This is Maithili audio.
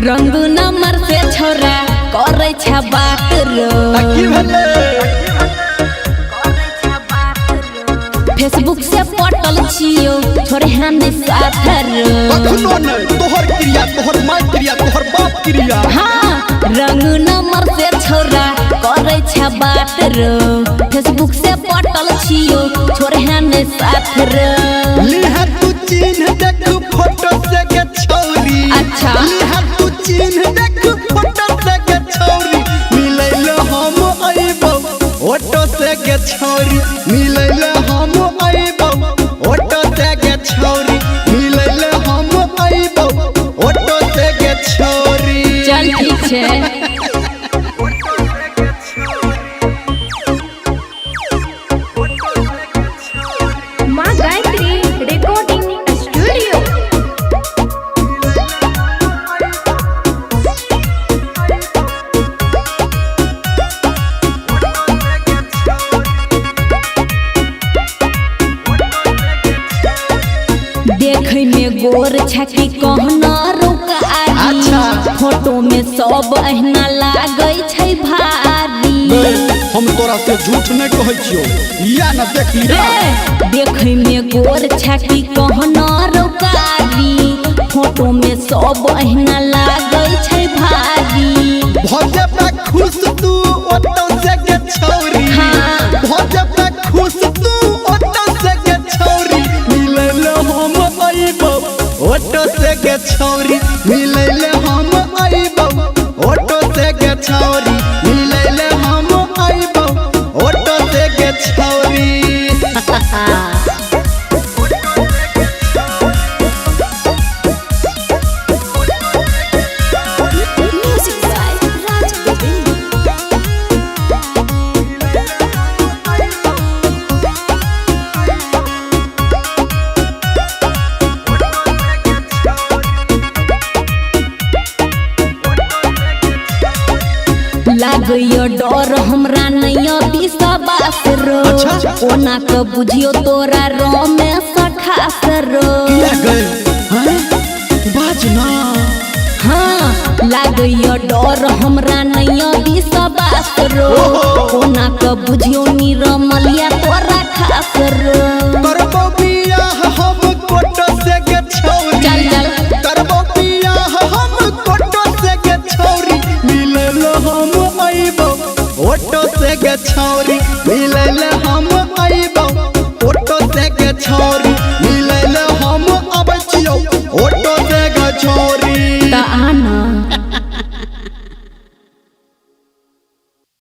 रंग नंबर से छोरा करे छे बात रो। की भेलै? फेसबुक से पटल छियो छोरे हन साथ रो। कखनो नहीं, तोहर क्रिया, तोहर माय क्रिया, तोहर बाप क्रिया। हाँ, रंग नंबर से छोरा करे छे बात रो। फेसबुक से पटल छियो छोरे हन साथ रो। लिहा तू चिन्ह देख फोटो से के छौरी। अच्छा। लिहा तू चिन्ह देख फोटो से के छौरी। मिलैल हम अइबौ ऑटो से के छौरी। मिलैल हम अइबौ ऑटो से के छौरी। मिलैल हम अइबौ ऑटो से के छौरी। चल ठीक छे। माँ गायत्री रिकॉर्डिंग स्टूडियो। देखे में गोर छकी कहना रोकारी। अच्छा। फोटो में सब अहिना लागै छै भारी। बे, हम तोरा से झूठ नहीं कहै छियौ, या न देख लिया। रे, देखे में गोर छकी कहना रोकारी। फोटो में सब अहिना लागै छै भारी। भजबा खुश तू ऑटो से के छौरी। हाँ। भजबा खुश तू ऑटो से के छौरी। मिलैल हम अइबौ ऑटो से के छौरी। मिलैल हम अइबौ ऑटो से के छौरी। मिलैल हम अइबौ ऑटो से के छौरी। म्यूजिक बाय राज गोविंद। लागैयो डर हमरा नहीं विश्वास रो। अच्छा। ओना के बुझियो तोरा रमेश खास रो। किया गए हैं? बाज ना। हाँ, लागैयो डर हमरा नहीं विश्वास रो। ओना के बुझियो निरमलिया तोरा खास रो। करबो बियाह हम कोटो से के छौरी। चल चल। करबो बियाह हम कोटो से के छौरी। मिलल हम अइबौ ऑटो से के छौरी। मिलल हम अइबौ ऑटो से के छौरी।